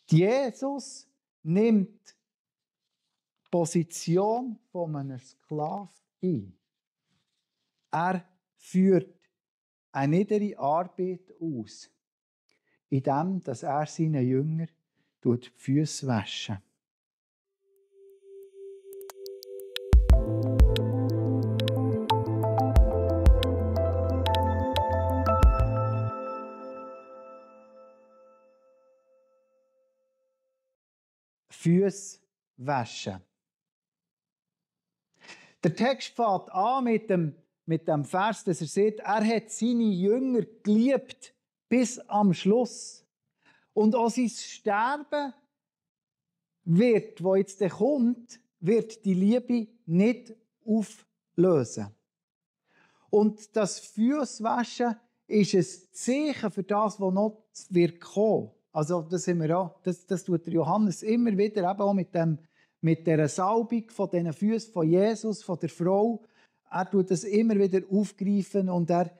Jesus nimmt die Position von einem Sklaven ein. Er führt eine niedere Arbeit aus, indem er seinen Jüngern die Füße waschen. Füße waschen. Der Text fängt an mit dem Vers, dass er sagt, er hat seine Jünger geliebt bis am Schluss. Und auch sein Sterben wird, wo jetzt kommt, wird die Liebe nicht auflösen. Und das Füßwaschen ist ein Zeichen für das, was noch wird kommen. Also das haben wir auch, das tut der Johannes immer wieder, eben auch mit dieser Salbung von diesen Füßen von Jesus, von der Frau. Er tut das immer wieder aufgreifen und er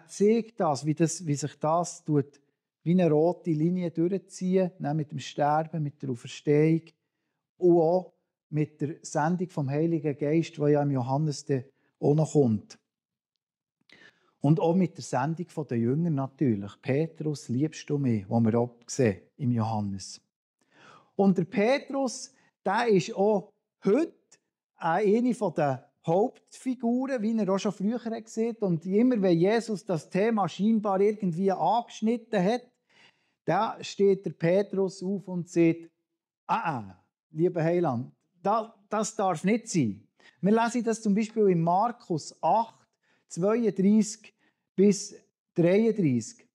zeigt das, wie sich das tut, wie eine rote Linie durchziehen, mit dem Sterben, mit der Auferstehung und auch mit der Sendung vom Heiligen Geist, die ja im Johannes auch noch kommt. Und auch mit der Sendung der Jünger natürlich. Petrus, liebst du mich, die wir auch sehen im Johannes. Und der Petrus, der ist auch heute eine der Hauptfiguren, wie er auch schon früher gesehen hat. Und immer, wenn Jesus das Thema scheinbar irgendwie angeschnitten hat, da steht der Petrus auf und sagt, lieber Heiland, das darf nicht sein. Wir lesen das zum Beispiel in Markus 8, 32 bis 33.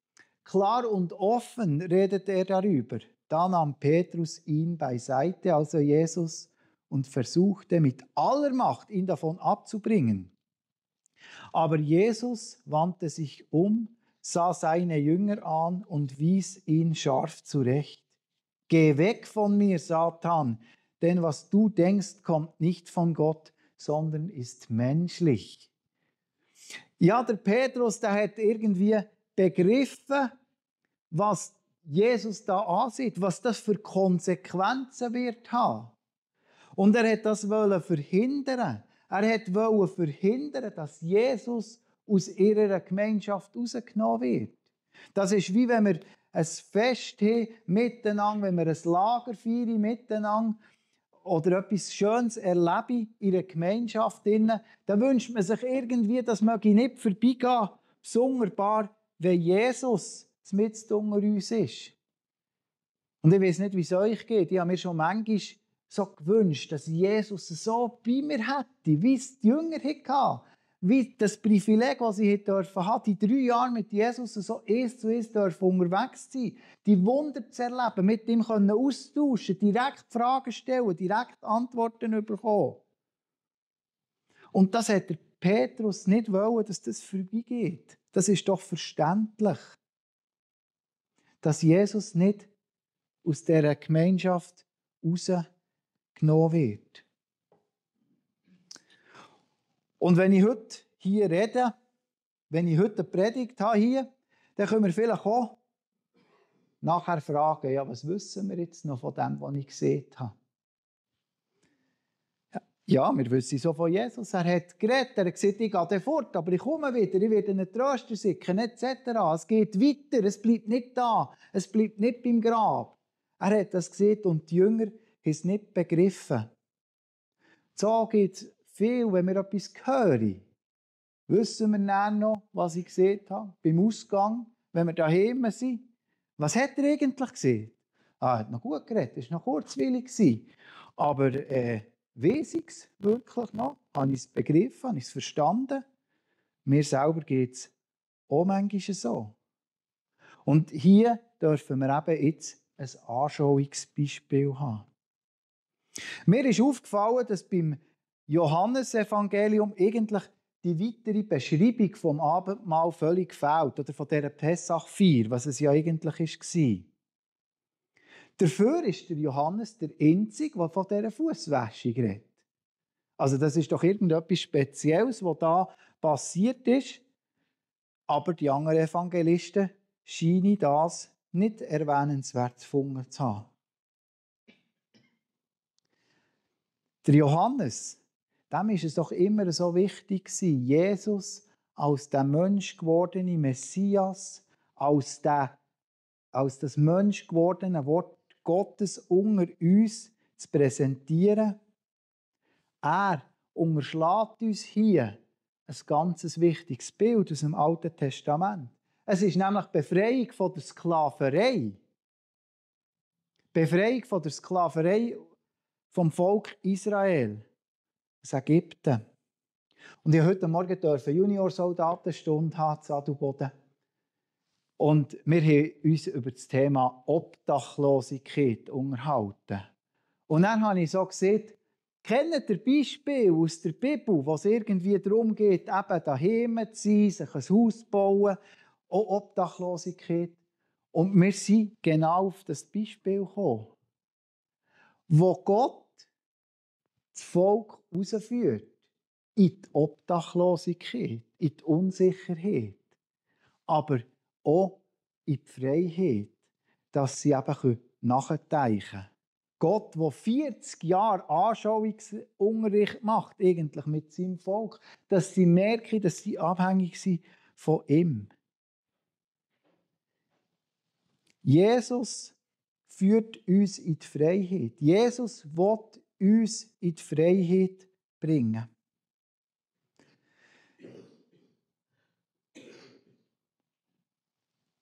Klar und offen redet er darüber. Da nahm Petrus ihn beiseite, also Jesus, und versuchte mit aller Macht, ihn davon abzubringen. Aber Jesus wandte sich um, sah seine Jünger an und wies ihn scharf zurecht. Geh weg von mir, Satan, denn was du denkst, kommt nicht von Gott, sondern ist menschlich. Ja, der Petrus, der hat irgendwie begriffen, was Jesus da ansieht, was das für Konsequenzen wird haben. Und er hat das verhindern. Er wollte verhindern, dass Jesus aus ihrer Gemeinschaft rausgenommen wird. Das ist wie wenn wir ein Fest haben miteinander, wenn wir ein Lager feiern miteinander oder etwas Schönes erleben in einer Gemeinschaft. Dann wünscht man sich irgendwie, das möge nicht vorbeigehen, besonderbar, wenn Jesus mitten unter uns ist. Und ich weiß nicht, wie es euch geht. Ich habe mir schon manchmal so gewünscht, dass Jesus so bei mir hätte, wie es die Jünger hatten. Wie das Privileg, das sie hatten, die 3 Jahre mit Jesus so 1 zu 1 unterwegs zu sein, die Wunder zu erleben, mit ihm austauschen, direkt Fragen stellen, direkt Antworten bekommen. Und das hat der Petrus nicht wollen, dass das vorbeigeht. Das ist doch verständlich, dass Jesus nicht aus dieser Gemeinschaft rausgenommen wird. Und wenn ich heute hier rede, wenn ich heute eine Predigt habe hier, dann können wir vielleicht auch nachher fragen, ja, was wissen wir jetzt noch von dem, was ich gesehen habe? Ja, wir wissen so von Jesus. Er hat geredet, er hat gesagt, ich gehe fort, aber ich komme wieder, ich werde einen Tröster schicken, etc. Es geht weiter, es bleibt nicht da, es bleibt nicht beim Grab. Er hat das gesehen und die Jünger haben es nicht begriffen. So geht es viel, wenn wir etwas hören. Wissen wir dann noch, was ich gesehen habe, beim Ausgang, wenn wir daheim sind. Was hat er eigentlich gesehen? Er hat noch gut geredet, es war noch kurzweilig. Aber weiss ich es wirklich noch? Habe ich es begriffen? Habe ich es verstanden? Mir selber geht es auch manchmal so. Und hier dürfen wir eben jetzt ein Anschauungsbeispiel haben. Mir ist aufgefallen, dass beim Johannesevangelium eigentlich die weitere Beschreibung vom Abendmahl völlig fehlt, oder von dieser Pessachfeier, was es ja eigentlich war. Dafür ist der Johannes der Einzige, der von dieser Fußwäschung redet. Also das ist doch irgendetwas Spezielles, was da passiert ist. Aber die anderen Evangelisten scheinen das nicht erwähnenswert gefunden zu haben. Der Johannes, dem ist es doch immer so wichtig gewesen, Jesus als der menschgewordene Messias, als das menschgewordene Wort Gottes unter uns zu präsentieren. Er unterschlägt uns hier ein ganz wichtiges Bild aus dem Alten Testament. Es ist nämlich die Befreiung von der Sklaverei. Befreiung von der Sklaverei vom Volk Israel aus Ägypten. Und ich durfte heute Morgen Juniorsoldatenstunde haben in Adelboden. Und wir haben uns über das Thema Obdachlosigkeit unterhalten. Und dann habe ich so gesagt, kennt ihr Beispiele aus der Bibel, wo es irgendwie darum geht, eben daheim zu sein, sich ein Haus zu bauen, auch Obdachlosigkeit. Und wir sind genau auf das Beispiel gekommen, wo Gott das Volk herausführt in die Obdachlosigkeit, in die Unsicherheit, aber auch in die Freiheit, dass sie eben nachdenken können. Gott, der 40 Jahre Anschauungsunterricht macht, eigentlich mit seinem Volk, dass sie merken, dass sie abhängig sind von ihm. Jesus führt uns in die Freiheit. Jesus will uns in die Freiheit bringen.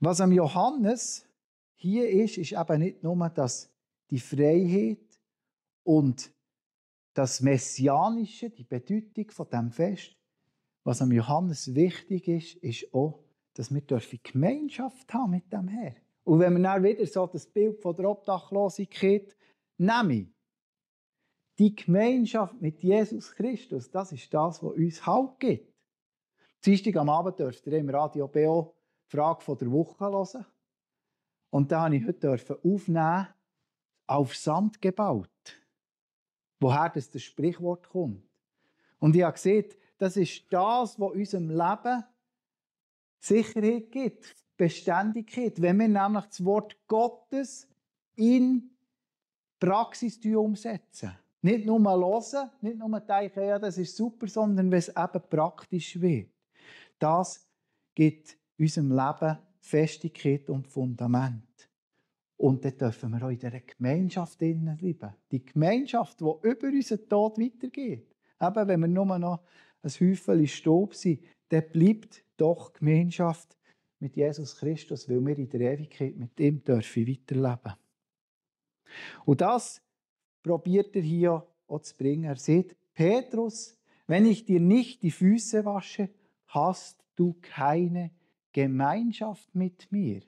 Was am Johannes hier ist eben nicht nur die Freiheit und das Messianische, die Bedeutung von dem Fest. Was am Johannes wichtig ist, ist auch, dass wir Gemeinschaft haben mit dem Herrn. Und wenn wir dann wieder so das Bild von der Obdachlosigkeit nehmen, die Gemeinschaft mit Jesus Christus, das ist das, was uns Halt gibt. Dienstag am Abend dürft ihr im Radio BO die Frage der Woche hören. Und da durfte ich heute aufnehmen, auf Sand gebaut. Woher das Sprichwort kommt. Und ich habe gesehen, das ist das, was unserem Leben Sicherheit gibt, Beständigkeit. Wenn wir nämlich das Wort Gottes in Praxis umsetzen. Nicht nur hören, nicht nur denken, ja, das ist super, sondern wenn es eben praktisch wird. Das gibt unserem Leben Festigkeit und Fundament. Und dann dürfen wir auch in dieser Gemeinschaft bleiben. Die Gemeinschaft, die über unseren Tod weitergeht. Eben, wenn wir nur noch ein Häufchen Staub sind, dann bleibt doch Gemeinschaft mit Jesus Christus, weil wir in der Ewigkeit mit ihm dürfen weiterleben. Und das probiert er hier auch zu bringen. Er sagt, Petrus, wenn ich dir nicht die Füße wasche, hast du keine Gemeinschaft mit mir.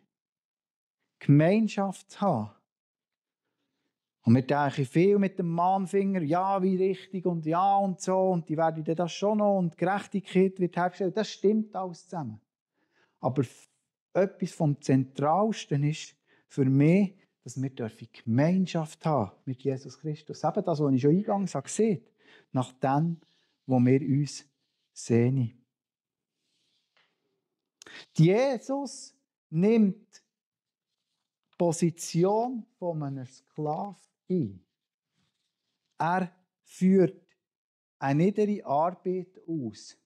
Gemeinschaft zu haben. Und wir denken viel mit dem Mahnfinger, ja, wie richtig und ja und so, und die werden das schon noch und Gerechtigkeit wird hergestellt. Das stimmt alles zusammen. Aber etwas vom Zentralsten ist für mich, dass wir Gemeinschaft haben mit Jesus Christus. Eben das, was ich schon eingangs gesehen habe, nach dem, wo wir uns sehnen. Jesus nimmt die Position von einem Sklaven ein. Er führt eine niedere Arbeit aus,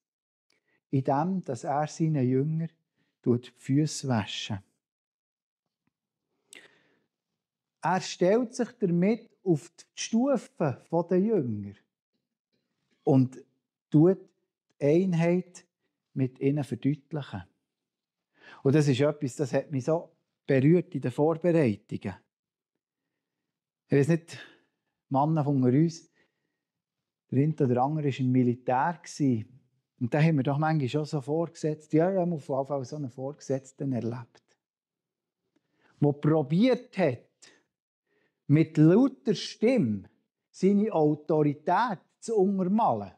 indem er seinen Jüngern die Füße waschen. Er stellt sich damit auf die Stufe der Jünger und tut die Einheit mit ihnen verdeutlichen. Und das ist etwas, das hat mich so berührt in den Vorbereitungen. Ich weiß nicht, Männer von uns, der eine oder andere war im Militär. Und da haben wir doch manchmal schon so vorgesetzt, ja, ich habe auf jeden Fall so einen Vorgesetzten erlebt, der probiert hat, mit lauter Stimme seine Autorität zu untermalen.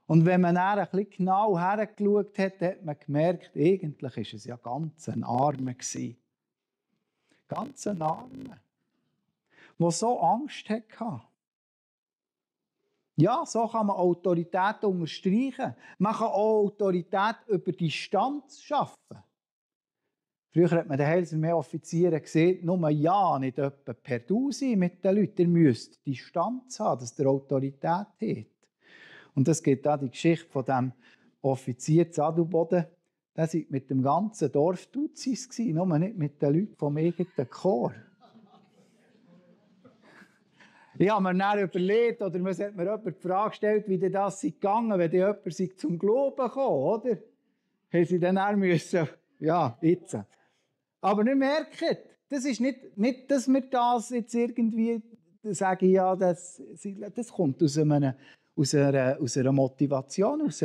Und wenn man dann ein bisschen genau hergeschaut hat, hat man gemerkt, eigentlich war es ja ganz ein Armer. Ganz ein Armer. Der so Angst hatte. Ja, so kann man Autorität unterstreichen. Man kann auch Autorität über Distanz schaffen. Früher hat man den Heilsarmee-Offizieren gesehen, nur ja nicht etwa per Du sein mit den Leuten. Ihr müsst Distanz haben, dass ihr Autorität habt. Und es gibt auch die Geschichte von dem Offizier Zadelboden. Der war mit dem ganzen Dorf Duzis, nur nicht mit den Leuten vom eigenen Chor. Ich habe mir dann überlegt, oder man hat mir jemand die Frage gestellt, wie das gegangen wenn jemand zum Glauben kam, oder? Haben sie dann auch müssen, ja, jetzt. Aber ihr merkt, das ist nicht, dass wir das jetzt irgendwie sagen, ja, das kommt aus einer Motivation heraus.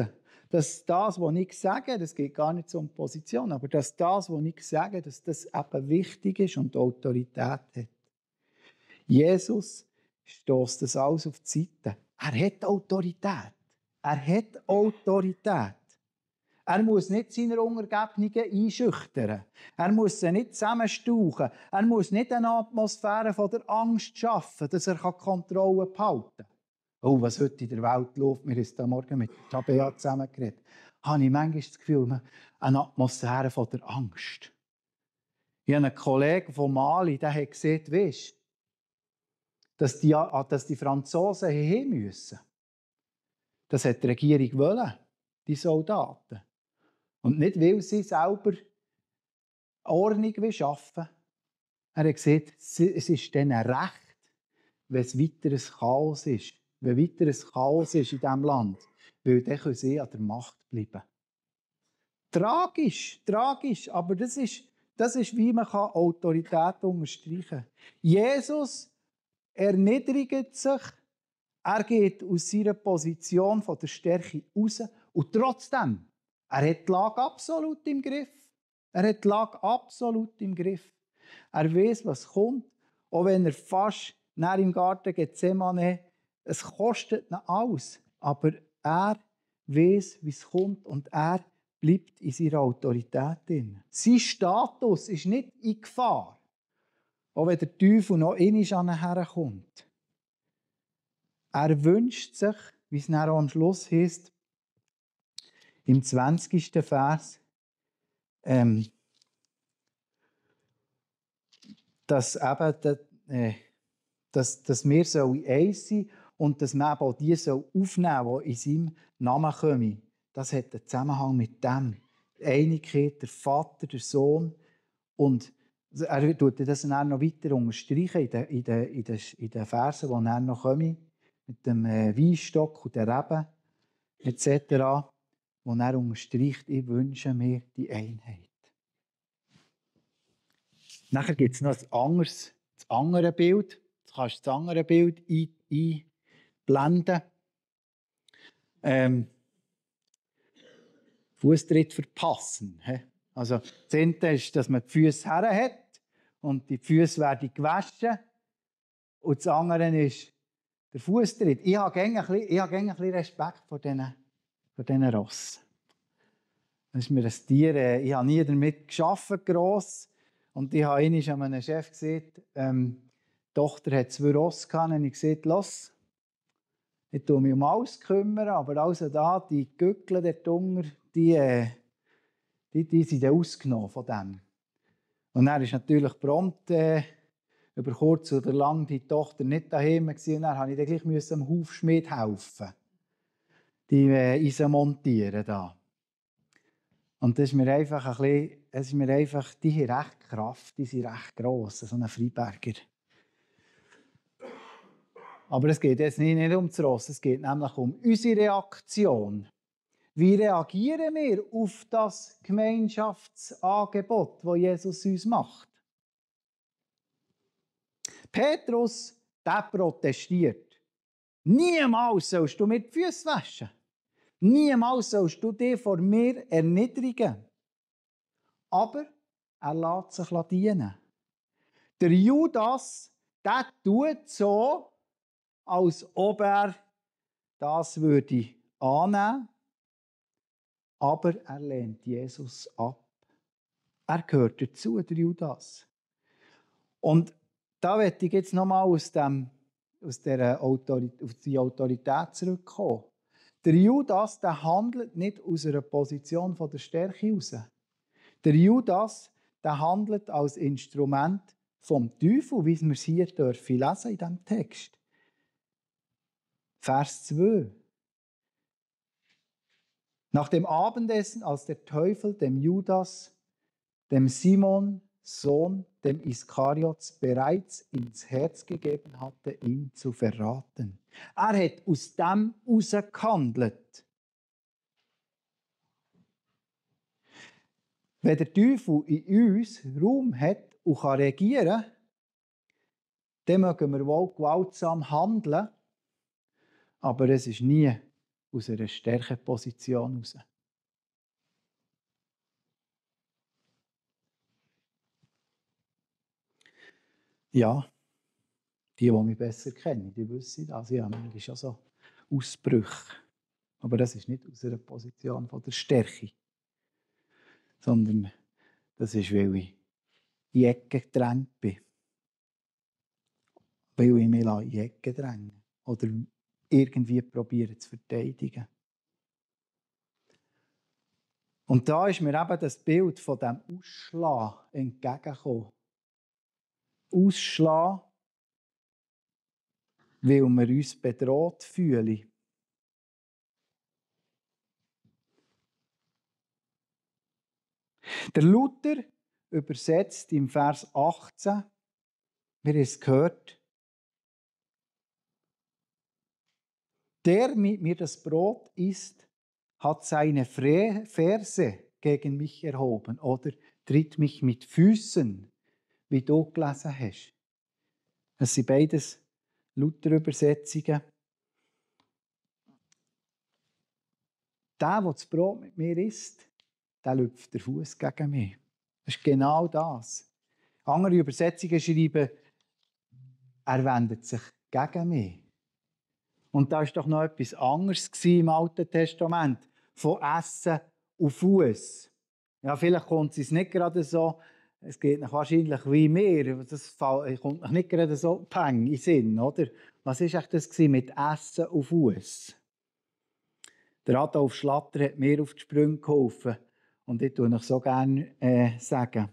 Dass das, was ich sage, das geht gar nicht so um Position, aber dass das, was ich sage, dass das eben wichtig ist und Autorität hat. Jesus stößt das alles auf die Seite. Er hat Autorität. Er hat Autorität. Er muss nicht seine Untergebenen einschüchtern. Er muss sie nicht zusammenstauchen. Er muss nicht eine Atmosphäre von der Angst schaffen, dass er Kontrolle behalten kann. Oh, was heute in der Welt läuft, wir haben heute Morgen mit Tabea zusammen geredet, habe ich manchmal das Gefühl, eine Atmosphäre von der Angst. Ich habe einen Kollegen von Mali, der hat gesagt, weisst, dass die Franzosen hierher müssen. Das hat die Regierung wollen, die Soldaten. Und nicht, weil sie selber Ordnung schaffen wollen. Er hat gesagt, es ist denen recht, wenn es weiteres Chaos ist. Wenn weiteres Chaos ist in diesem Land, weil dann können sie an der Macht bleiben. Tragisch, aber das ist, wie man Autorität unterstreichen kann. Jesus erniedrigt sich, er geht aus seiner Position von der Stärke raus und trotzdem, er hat die Lage absolut im Griff. Er weiß, was kommt, auch wenn er fast nach im Garten Gethsemane, es kostet ihn alles, aber er weiß, wie es kommt und er bleibt in seiner Autorität drin. Sein Status ist nicht in Gefahr, auch wenn der Teufel noch einmal an ihn herkommt. Er wünscht sich, wie es dann auch am Schluss heißt, im 20. Vers, dass wir eins sein und dass man auch die aufnehmen soll, die in seinem Namen kommen. Das hat einen Zusammenhang mit dem. Die Einigkeit, der Vater, der Sohn. Und er tut das dann noch weiter unterstreichen in den Versen, die dann noch kommen, mit dem Weinstock und der Reben etc., wo er unterstreicht, ich wünsche mir die Einheit. Nachher gibt es noch das andere Bild. Jetzt kannst du das andere Bild einblenden. Fußtritt verpassen. Also, das eine ist, dass man die Füße her hat und die Füße werden gewaschen. Und das andere ist der Fußtritt. Ich habe gerne ein bisschen Respekt vor diesen Rossen. Das ist mir ein Tier, ich habe nie damit gearbeitet, gross. Und ich habe einmal einem Chef gesagt, die Tochter hat 2 Rosse gehabt, und ich gesagt, los, ich kümmere mich um alles, aber also da, die Gückel der Tunger, die sind ausgenommen von dem. Und er ist natürlich prompt über kurz oder lang die Tochter nicht daheim gewesen, und dann musste ich gleich am Hufschmied helfen, die Eisen montieren da. Und das ist mir einfach die haben recht Kraft, die sind recht gross, so ein Freiberger. Aber es geht jetzt nicht um das Ross, es geht nämlich um unsere Reaktion. Wie reagieren wir auf das Gemeinschaftsangebot, das Jesus uns macht? Petrus, der protestiert. Niemals sollst du mir die Füße waschen. Niemals sollst du dich vor mir erniedrigen. Aber er lässt sich dienen. Der Judas, der tut so, als ob er das würde annehmen, aber er lehnt Jesus ab. Er gehört dazu, der Judas. Und da möchte ich jetzt nochmal auf die Autorität zurückkommen. Der Judas, der handelt nicht aus einer Position von der Stärke heraus. Der Judas, der handelt als Instrument vom Teufel, wie wir es hier dürfen lesen in diesem Text. Vers 2. Nach dem Abendessen, als der Teufel dem Judas, dem Simon, Sohn dem Iskariots, bereits ins Herz gegeben hatte, ihn zu verraten. Er hat aus dem herausgehandelt. Wenn der Teufel in uns Raum hat und kann regieren, dann mögen wir wohl gewaltsam handeln, aber es ist nie aus einer Stärkeposition heraus. Ja, die mich besser kennen, die wissen das. Ja, manchmal ist ja so Ausbrüche. Aber das ist nicht aus einer Position von der Stärke, sondern das ist, weil ich in die Ecke gedrängt bin. Weil ich mich in die Ecke dränge. Oder irgendwie probiere zu verteidigen. Und da ist mir eben das Bild von dem Ausschlag entgegengekommen. Ausschlag, weil wir uns bedroht fühlen. Der Luther übersetzt im Vers 18, wir haben es gehört, der mit mir das Brot isst, hat seine Ferse gegen mich erhoben oder tritt mich mit Füßen, wie du gelesen hast. Das sind beides Luther-Übersetzungen. Der das Brot mit mir isst, der lüpft der Fuß gegen mich. Das ist genau das. Andere Übersetzungen schreiben, er wendet sich gegen mich. Und da war doch noch etwas anderes im Alten Testament, von Essen und Fuß. Ja, vielleicht kommt es nicht gerade so, es geht noch wahrscheinlich wie mir, das kommt noch nicht gerade so peng in den Sinn, oder? Was war eigentlich das mit Essen und Fuß? Der Adolf Schlatter hat mir auf die Sprünge geholfen. Und ich tue euch so gerne sagen,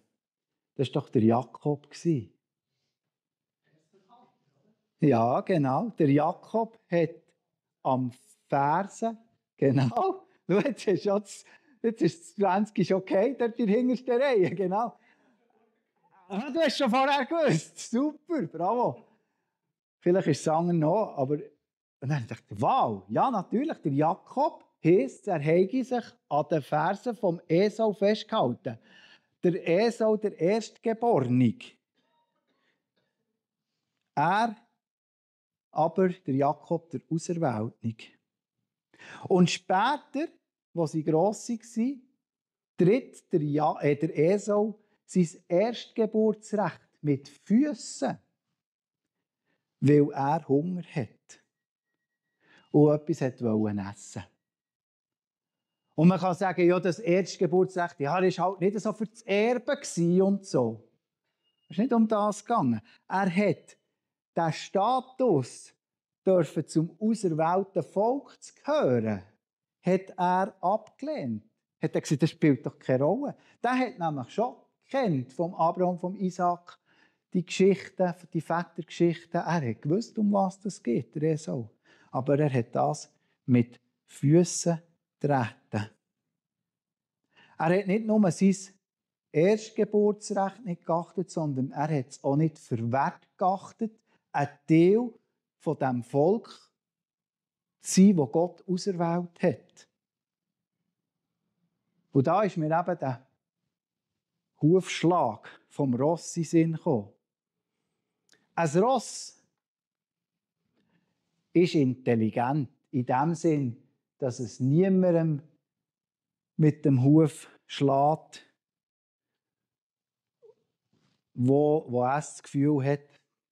das war doch der Jakob. Ja, genau. Der Jakob hat am Fersen, genau, jetzt ist es 20 ist okay, dort in der hintersten Reihe, genau. Ah, du hast schon vorher gewusst, super, bravo. Vielleicht ist es andere noch, aber und dann dachte ich, wow, ja natürlich, der Jakob heisst, er habe sich an den Fersen vom Esau festgehalten. Der Esau, der Erstgeborene. Er, aber der Jakob, der Auserwählte. Und später, als sie gross waren, tritt der Esau sein Erstgeburtsrecht mit Füssen, weil er Hunger hat und etwas wollte essen. Und man kann sagen, ja, das Erstgeburtsrecht, ja, das war halt nicht so für das Erben und so. Es ist nicht um das gegangen. Er hat den Status, dürfen zum auserwählten Volk zu gehören, hat er abgelehnt. Hat er gesagt, das spielt doch keine Rolle. Der hat nämlich schon gekannt vom Abraham, vom Isaak, die Geschichten, die Vätergeschichten. Er hat gewusst, um was es geht, der Esau. Aber er hat das mit Füssen getreten. Er hat nicht nur sein Erstgeburtsrecht nicht geachtet, sondern er hat es auch nicht für wert geachtet, ein Teil von dem Volk zu sein, das Gott auserwählt hat. Und da ist mir eben der Hufschlag vom Ross in den Sinn gekommen. Ein Ross ist intelligent in dem Sinn, dass es niemandem mit dem Huf schlägt, wo er das Gefühl hat,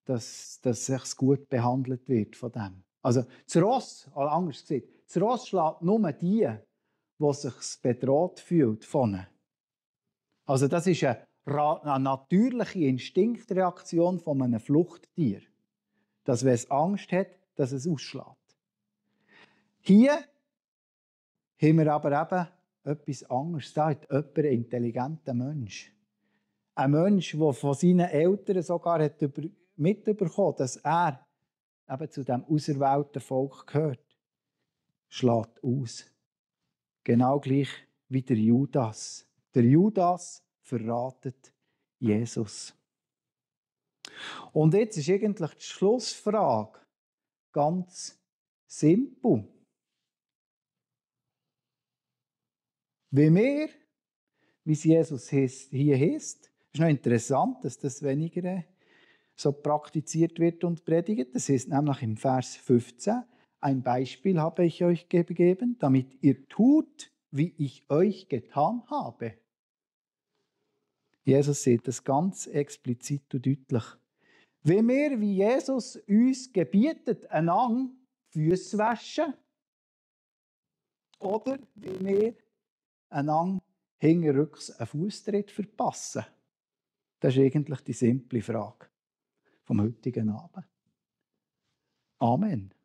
dass sich gut behandelt wird von dem. Also das Ross, oder anders gesagt, das Ross schlägt nur die sich bedroht fühlt von ihnen. Also das ist eine natürliche Instinktreaktion von einem Fluchttier. Dass wenn es Angst hat, dass es ausschlägt. Hier haben wir aber eben etwas anderes. Da hat jemand einen intelligenten Mensch. Ein Mensch, der von seinen Eltern sogar hat mitbekommen hat, dass er eben zu dem auserwählten Volk gehört, schlägt aus. Genau gleich wie der Judas. Der Judas verratet Jesus. Und jetzt ist eigentlich die Schlussfrage ganz simpel. Wie wir, wie es Jesus hier heißt, ist noch interessant, dass das weniger so praktiziert wird und predigt. Das heißt nämlich im Vers 15, ein Beispiel habe ich euch gegeben, damit ihr tut, wie ich euch getan habe. Jesus sieht das ganz explizit und deutlich. Wenn wir, wie Jesus uns gebietet, einander Füße waschen, oder wie wir einander hinterrücks einen Fußtritt verpassen? Das ist eigentlich die simple Frage vom heutigen Abend. Amen.